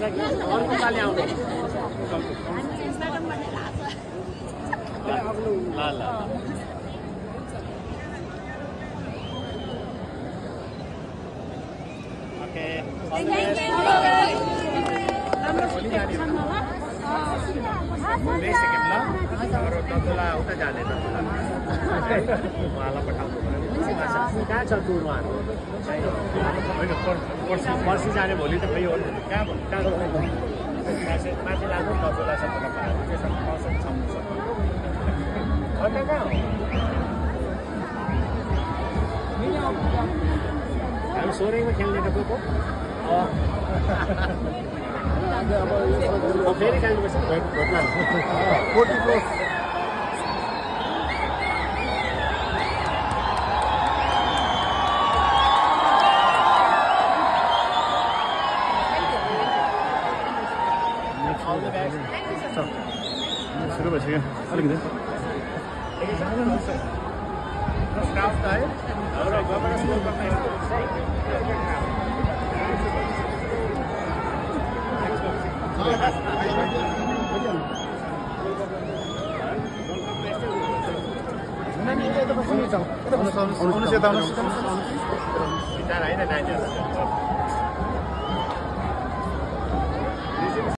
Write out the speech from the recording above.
कि अर्को पालि आउनु ल ल ओके ततुला उता जाने उहाँलाई पठाउनु कहाँ छ टुर उहाँहरू पर्सि जाने भोलि त फेरि कहाँ माथि लाग्नु ततुलासम्म त्यसमा मौसम छाउनु छ अन्त कहाँ हो हामी सोरेङमा खेल्ने त को फेरि खेल्नुपर्छ सुरु भइसक्यो अलिकति विचार होइन नानीहरू